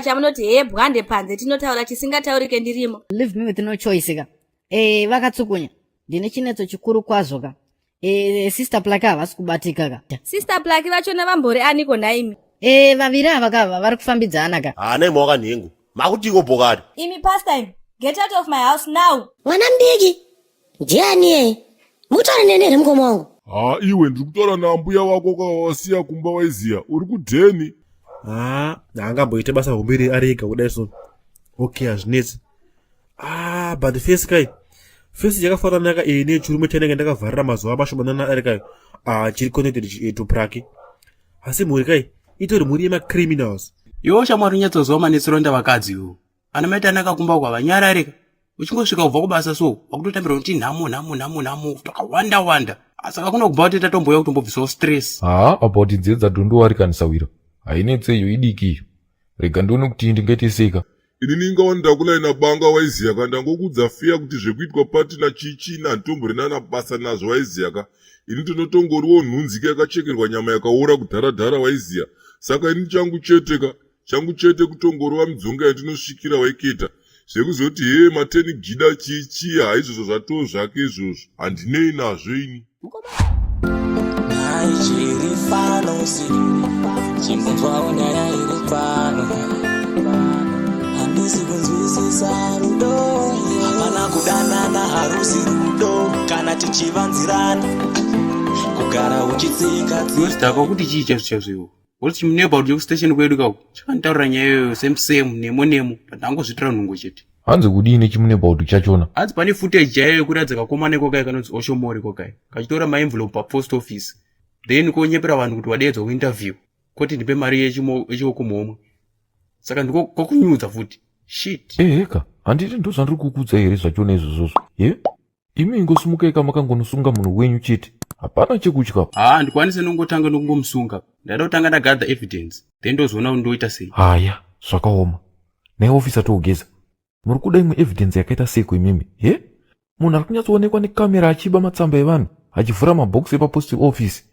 Chamunoti hee bwande panze tinotaura chisingataurike ndirimo. Leave me with no choice ka. Eh vakatsukunya. Ndine chinetso chikuru kwazvo ka. Eh sister Plaki havasi kubatika ka. Sister Plaki vachona vambori aniko nhaimi? Eh vaviri ava ka vari kufambidzana ka. Haana imwe wakanhengo. Makutiko bhokari. Imi pastor imi, get out of my house now. Mwana mudiki ndiani iyeye? Mukutaura neni here mukoma wangu? Haa iwe ndiri kutaura naambuya wako kwawasiya kumba waiziya uri kudheni. Haa haangamboite basa hombe iri ari ega kudai so. Okay hazvinetsi. Ah but face kai. Face yakafanana ka eh nechirume chanenge ndakavharira mazuva mashomanana ari kai. Ah chiri connected eh, to Praki. Asi mhuri kai itori mhuri yemacriminals. Iwe shamwari unyatsoziva manetsero enda vakadzi iwe. Ana mai Tanaka kumba uko havanyarare ka. Uchingosvika kubva kubasa so wakutotambira kuti nhamo nhamo nhamo nhamo twakawanda wanda. Saka kuno kubva kuti tatombouya kutombobvisawo stress. Haa about nzenza don't worry kani sawira. Hainetse iyo idiki iyo. Rega ndione kuti ndingaite sei ka. Inini ingawa ndakulaina banga waiziya ka ndangokuudza fear kuti zvekuitwa party na chii chii handitomborina na basa nazvo waiziya ka ini ndinotongoriwo nhunzika yakachekerwa nyama yakaora kudhara dhara waiziya saka ini changu chete ka changu chete kutongorova midzonga yandinosvikira waiketa zvekuzoti hee mateni gida chii chii haizvozvo zvatoo zvake izvozvo handinei nazvo ini Chimbonzwawo nyaya iri pano handisi kunzwisisa rudo hapana kudanana harusi rudo kana tichivanzirana kugara uchitsika tsika kuti chii chaizvo chaizvo iwo Kuti chimuneighborhood kuti chekustation kwedu kako chakanditaurira nyaya iyoyo same same nemo nemo but ndangozviitira nhungo chete. Hanzi kudii nechimuneighborhood chachona? Hanzi pane footage chaiyo yekuratidza kakomana ikokai kanonzi Oshomori kokai kachitora maenvelope papost office then konyepera vanhu kuti wadeedzwa kuinterview koti ndipe mari yechioko muhomwe saka ndiko kwakunyudza futi shit. Eheka handiti ndozvandiri kukuudza here zvachona izvozvozvo ye? Imi ingosimukai ka makangonosunga munhu wenyu chete. Hapana chekutya. Haa handikwanise nongotanga nokungomusunga. Ndaida kutanga ndagather evidence then ndozoona kuti ndoita sei. Haya zvakaoma. Nhai officer Togeza. Muri kuda imwe evidence yakaita seiko imimi? He? Munhu ari kunyatsoonekwa nekamera achiba matsamba evanhu achivhura mabox epapost office.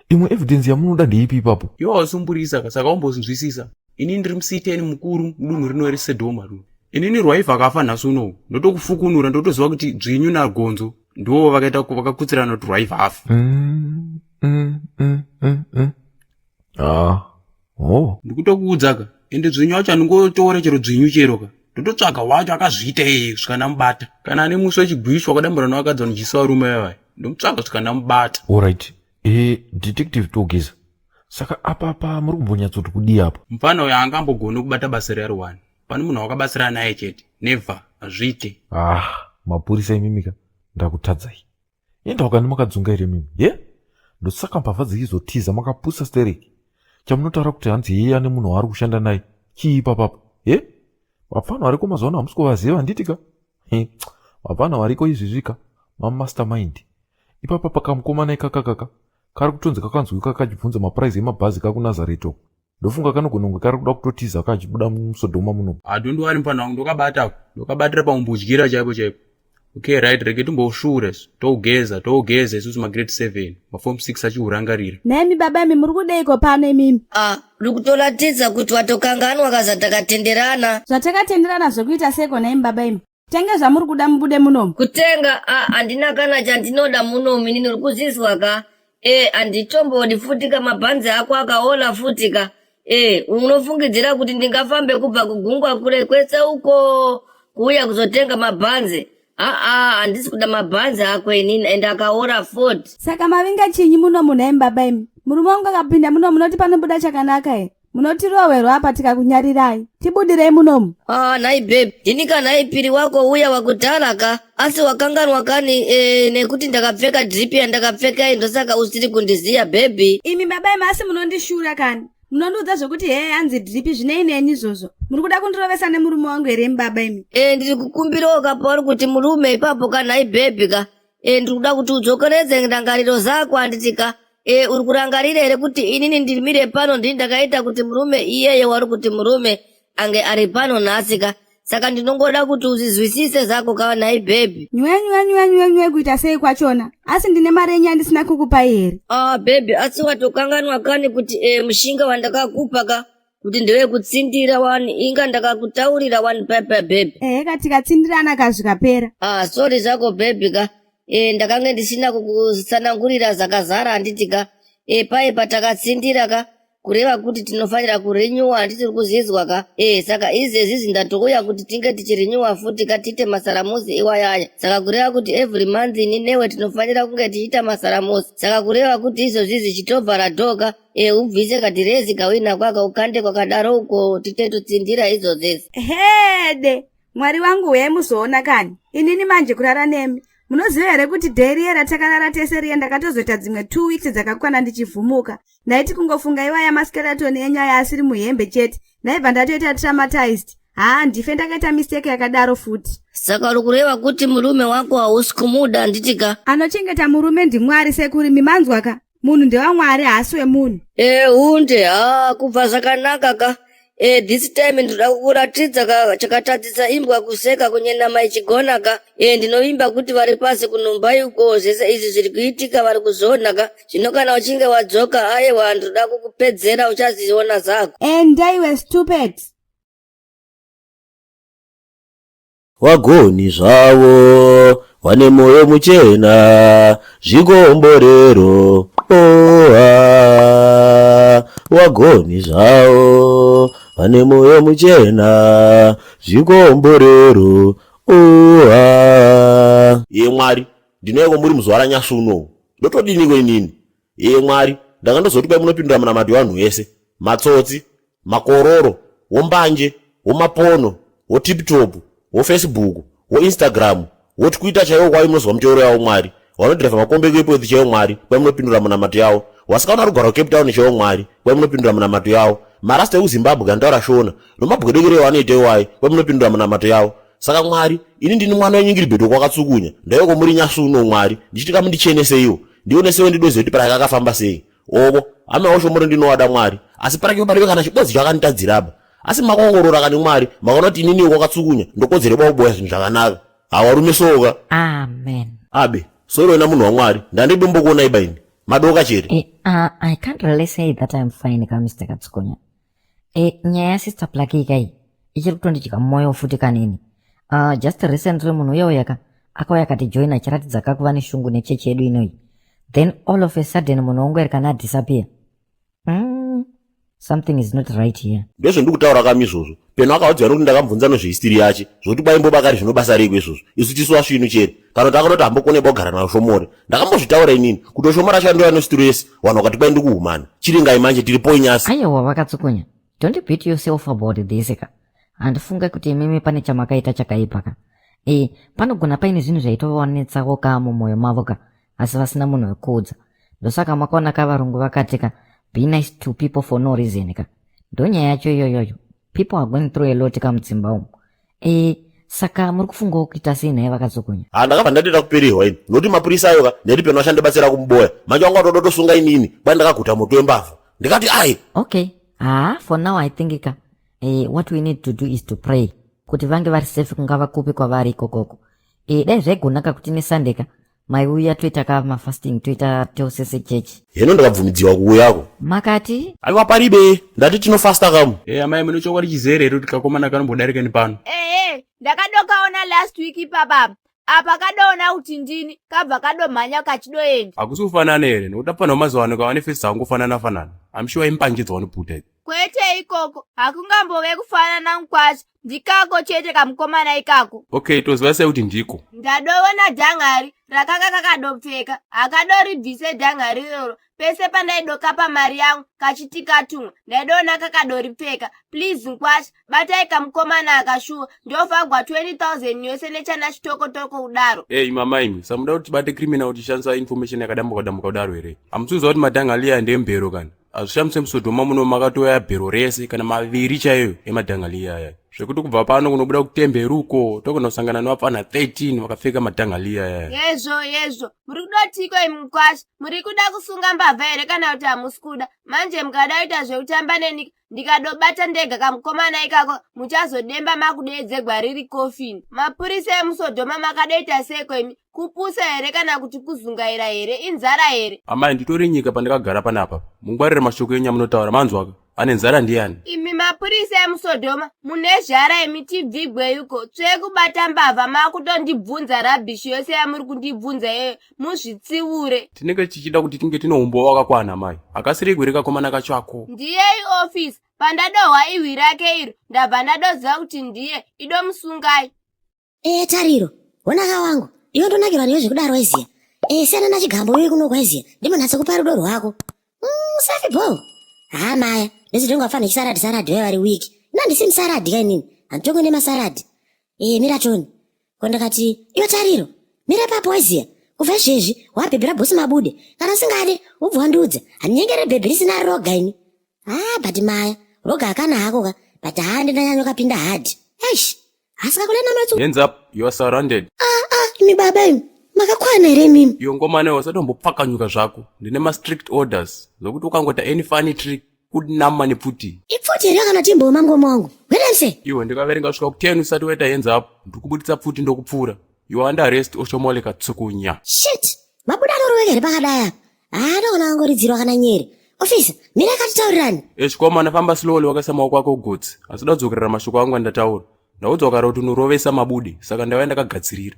Imwe evidence yamunoda ndeipi ipapo? Iwe wasumburisa ka saka umbozvinzwisisa. Ini ndiri musiteni mukuru mudunhu rino reSodoma rino. Inini Rwaivha akafa nhasi unowu ndotokufukunura ndotoziva kuti Dzvinyu naGonzo ndivo vakaita vakakutsirana kuti Rwaivha afe. Mm, mm, mm, mm, mm. Ah, oh. Ndikutokuudza ka ende Dzvinyu wacho andingotore chero Dzvinyu chero ka ndototsvaga wacho akazviita iyeye kusvika ndamubata. Kana ane musi wechigwishu wakadambura nevakadzi vanodyisa varume vaya ndomutsvaga kusvika ndamubata. Alright. Eh, detective Togeza. Saka apa apa muri kumbonyatsoti kudii apa? Mfana uyo haangambogoni kubata basa reari one. Pane munhu wakabatsirana naye chete. Never. Hazviite. Ah, mapurisa imimika ndakutadzai. Enda wakani makadzunga here mimi? Ye? Ndosaka mbavha dzichizotiza makapusa stereki. Chamunotaura kuti hanzi yeye ane munhu waari kushanda naye. Chii ipapapa? Ye? Vapfana variko mazuva ano hamusi kuvaziva handiti ka? Vapfana variko izvizvi ka? Mamastermind. Ipapa pakamukomana ikakakaka kari kutonzi kakanzwika kachibvunza mapuraizi emabhazi kakunazareti uko ndofunga kanogona kunge kari kuda kutotiza kachibuda musodhoma muno ah, don't worry mfana wangu ndokabata ndokabatira paumbudyira chaipo chaipo okay right rege timbosvuura isu tougeza tougeza isusu magrade 7 maform 6 achiurangarira Nemi baba imi muri kudeiko pano imimi? Ah, uri kutoratidza kuti watokanganwa ka zvatakatenderana. Zvatakatenderana zvekuita seiko nhaimi baba imi? Tenge zvamuri kuda mubude munomu. Kutenga ah, handina kana chandinoda munomu inini uri kuzvizwa ka e handitombodi futi ka mabhanzi ako akaola futi ka e unofungidzira kuti ndingafambe kubva kugungwa kure kwese uko kuuya kuzotenga mabhanzi aa handisi kuda mabhanzi ako inini and akaora futi. Saka mavinga chinyi munomu nhaimi baba imi? Murume wangu akapinda muno munoti panobuda chakanaka here? Munotirohwerwa apa tikakunyarirai. Tibudirei munomu. Ah, nhai babe, ndini ka nhai piri wako uya wakudhara ka? Asi wakanganwa kani eh, nekuti ndakapfeka drip yandakapfeka iyi ndosaka usiri kundiziya baby. Imi baba imi asi munondishura kani? Munondiudza zvekuti hee hanzi drip zvinei neni izvozvo. Muri kuda kundirovesa nemurume wangu here imi baba imi? Eh, ndiri kukumbirawo ka pauri kuti murume ipapo ka nhai baby ka. Eh, ndiri kuda kuti udzokeredze ndangariro zako handiti ka? E, uri kurangarira here kuti inini ndimire pano ndini ndakaita kuti murume iyeye wari kuti murume ange ari pano nhasi ka saka ndinongoda kuti uzvizwisise zako ka nhai bhebhi Nywe nywe nywe nywe nywe kuita sei kwachona? Asi ndine mari yenyu yandisina kukupai here? ah bhebhi asi watokanganwa kani kuti e, mushinga wandakakupa ka Kuti ndewekutsindira wani inga ndakakutaurira wani paipa bhebhi. Eheka tikatsindirana ka zvikapera. Ah, sorry zvako bhebhi ka. E, ndakange ndisina kukutsanangurira zvakazara handiti ka. E, paye patakatsindira ka kureva kuti tinofanira kurenyuwa handiti uri kuzvizwa ka. E, saka izvezvi ndatouya kuti tinge tichirenyuwa futi ka tiite masaramusi iwayaya. Saka kureva kuti every month ini newe tinofanira kunge tichiita masaramusi. Saka kureva kuti izvozvi chitovhara dhoka e ubvise kadhirezi kauinako aka ukande kwakadaro uko tite totsindira izvozvezi. Hede mwari wangu huyai muzoona kani inini manje kurara nemi munoziva here kuti day riye ratakarara tese riye ndakatozoita dzimwe 2 weeks dzakakwana ndichivhumuka ndaiti kungofunga iwaya maskeleton enyaya asiri muhembe chete ndaibva ndatoita traumatized haa ndife ndakaita mistake yakadaro futi. Saka uri kureva kuti murume wako hausi kumuda handiti ka? Anochengeta murume ndimwari sekuru mimanzwa ka munhu ndewamwari haasi wemunhu. E hunde haa kubva zvakanaka ka e this time ndinoda kukuratidza ka chakatadzisa imbwa kuseka kunyenama ichigona ka e ndinovimba kuti vari pasi kunhumba uko zvese izvi zviri kuitika vari kuzviona ka zvino kana uchinge wadzoka aiwa ndinoda kukupedzera uchazviona zako. Enda iwe stupid. Wagoni zvavo wane moyo muchena zvikomborero oha wagoni zvavo vane moyo muchena zvikomborero oha. Iye Mwari ndinouya kwamuri muzuva ranyasi unowu ndotodiniko inini iye Mwari ndanga ndozoti kwai munopindura munamato yevanhu vese matsotsi makororo wombanje womapono wotiptop wofacebook woinstagram wotwitter chaiwo kwai munozwa miteuro yavo Mwari vanodhiraivha makombi ekuEpworth chaiwo Mwari kwai munopindura munamato yavo wasikaona rugwaro kuCape Town chaiwo Mwari kwai munopindura munamato yavo marasta ekuZimbabwe anotaura Shona nomabwedekero evanoita iwayo kwai munopindura munamato yavo saka Mwari ini ndini mwana wenyingiribhedo kwakatsukunya ndaive kwamuri nyasi uno Mwari ndichiti kamundicheneseiwo ndionesewo ndidozive kuti parake akafamba sei ovo hama yaoshomoro ndinovada Mwari asi parake parive kana chibodzi chakanditadziraba asi makaongorora kani Mwari makaona kuti inini kwakatsukunya ndokodzere bakuboya zvinhu zvakanaka hawarume soka. Amen. Abe sori wena munhu waMwari ndandidombokuonai baini madoka chere. I can't really say that I'm fine ka Mr. Katsukunya. Nyaya yasister Plaki kai ichiri kutondidya mwoyo futi kanini. Just recently munhu uya uya ka akauya akatijoina achiratidza kakuva neshungu nechechi yedu inoyi. Then all of a sudden munhu wangu eri kana adisappear. Something is not right here. Ndozvandikutaura kami izvozvo peno akaudziwa nokuti ndakamubvunza nezvehistory yache zvokuti kwaimbobakari zvino basa reiko izvozvo isu tisu vasvinu chere kana kuti akanoti hambokone bogara nayo shomore ndakambozvitaura inini kuti oshomore achandouya nestress vanhu vakati kwai ndikuhumana chiringai manje tiri poinyasi. Aiwa vakatsukunya don't beat yourself about this ka handifunge kuti imimi pane chamakaita chakaipa ka e panogona paine zvinhu zvaitovanetsawo ka mumwoyo mavo ka asi vasina munhu wekuudza ndosaka makaona ka varungu vakati ka be nice to people for no reason ka ndonyaya yacho iyoyoyo people are going through a lot ka mudzimba umu e saka muri kufungawo kuita sei naye vakadzokonya? Ha ndakabva ndatoita kupererwa ini nokuti mapurisa ayo ka ndaiti peno achandibatsira kumuboya manje wanga watoda kutosunga inini kwai ndakaguta moto wembavha ndikati ai. Okay haa for now I think ka what we need to do is to pray kuti vange vari safe kungava kupi kwavari ikokoko dai zvaigonaka kuti nesunday ka maiuya toita ka mafasting toita tose sechechi. Heno ndakabvumidziwa kuuyako. Makati? Aiwa paribe ndati tinofasta kamu. Hey, amai mune chokwadi chizere here kuti kakomana kanombodarika nepano? Ehe, ndakadokaona last week ipapa. Apa kadoona kuti ndini, kabva kadomhanya kachidoenda. Hakusi kufanana here nokuti apfanha mazuva ano kava nefesi dzakangofanana fanana. I'm sure imbanje dzawanoputa idzi. Kwete ikoko, hakungambove kufanana mukwasha. Ndikako chete kamukomana ikako. Okay, toziva sei kuti ndiko? Ndadoona dhangari rakanga kakadopfeka, akadoribvise dhangari iroro. Pese pandaidokapa mari yangu kachiti katumwa, ndaidoona kakadoripfeka. Please nkwasha, batai kamukomana akashuwa, ndovhagwa 20,000 yose nechana chitokotoko kudaro. Hey, mama imi, samuda kuti tibate criminal uchishandisa information yakadambuka dambuka kudaro here? Hamusi kuziva kuti madhangari aya ndembero kani? Hazvishamise muSodhoma muno makatouya bhero rese kana maviri chaiyo emadhangaliya aya zvekuti kubva pano kunobuda kutemberi uko togona kusangana nevapfanha 13 vakapfeka madhangaliya aya. Yezvo yezvo, muri kudotiko imi mukwasha? Muri kuda kusunga mbavha here kana kuti hamusi kuda? Manje mukada kuita zvekutamba neni ndikadobata ndega kamukomana ikako muchazodemba makudeedzegwa riri kofini. Mapurisa emuSodhoma makadoita seiko imi? Kupusa here kana kuti kuzungaira here? Inzara here? Amai nditori nyika pandakagara panapa. Mungwarire mashoko enyu amunotaura manzwaka. Ane nzara ndiyani? Imi mapurisa emuSodhoma mune zhara imi, tibvigweiko tsve kubata mbavha, makutondibvunza rubbish yose yamuri kundibvunza iyoyo, muzvitsiure. Tinenge tichida kuti tinge tine umbo wakakwana mai. Akasiri igwere kakomana kacho ako. Ndiyei officer, pandadohwa ihwi rake iro ndabva ndadoziva kuti ndiye, idomusungai. Ee Tariro, honaka wangu, iwe ndonakirwa newe zvekudaro waiziya. Ee siyana nachigambo uye kuno kwaiziya, ndimonatsa kupa rudo rwako. Safi bho. Haa maya, ndisi ndingafanira chisaradi saradi vaye vari wiki. Ina ndisi musaradi ka inini, handitongwe nemasaradi. Ee mira Tony. Ko ndakati, iwe Tariro, mira ipapo waiziya. Kubva izvezvi, wabhebhera bhosi mabude. Kana usingade, ubva wandiudza. Handinyengerere bhebhi risina roga ini. Ah, but maya, roga hakana hako ka. But haa ndindanyanyo kapinda hard. Eish. Asi kakule namatsu. Hands up, you are surrounded. Ah ah, imi baba imi. Makakwana here imimi? Iyo ngomane usatombopfakanyuka zvako. Ndine ma strict orders. Zokuti ukangota any funny trick kunama nepfuti. Ipfuti here kana timboma mngoma wangu? Wedemse. Iwe ndikaverenga kusvika ku 10 usati waita hands up. Ndikubuditsa pfuti ndokupfura. You are under arrest Oshomole Katsukunya. Shit. Mabuda anoroveka here pakadai apa? Ah, ndoona angoridzirwa kana nyere. Officer, mira akatitaurirani. Echikomana famba slowly wakaisa maoko ako kugotsi. Asi uda kudzokerera mashoko angu andataura. Ndaudzwa kare kuti unorovesa mabude, saka ndaiva ndakagadzirira.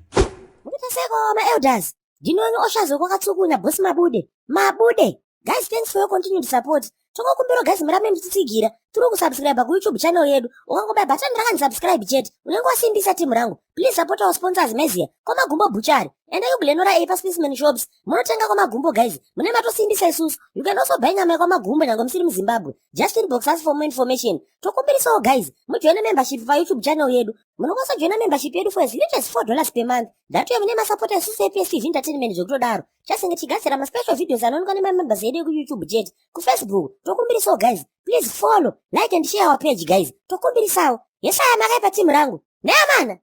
Mukuita seko ma-elders. Ndinonyo oshazo kwakatsukunya boss mabude. Mabude. Guys, thanks for your continued support. Tokokumbira guys murambe muchitsigira. Tiri kusubscribe kuYouTube channel yedu. Ukangobaya button rakanzi subscribe chete, unenge wasimbisa team rangu. Please support our sponsors Mezia. Kwamagumbo Butchery. Enda kuGlenora A paSpaceman Shops. Munotenga kwamagumbo guys. Mune matosimbisa isusu. You can also buy nyama yekwamagumbo nyangwe musiri muZimbabwe. Just inbox us for more information. Tokumbirisawo guys, mujoine membership paYouTube channel yedu. Munokwanisa kujoina membership yedu for as little as $4 per month. Ndatuye mune masapota isusu ePSTV Entertainment zvekutodaro. Chasinge tichigadzira maspecial videos anoonekwa nemamembers edu ekuYouTube chete. KuFacebook, tokumbirisawo guys. Please follow, like and share our page guys. Tokumbirisawo. Yesaya makaipa team rangu. Neamana.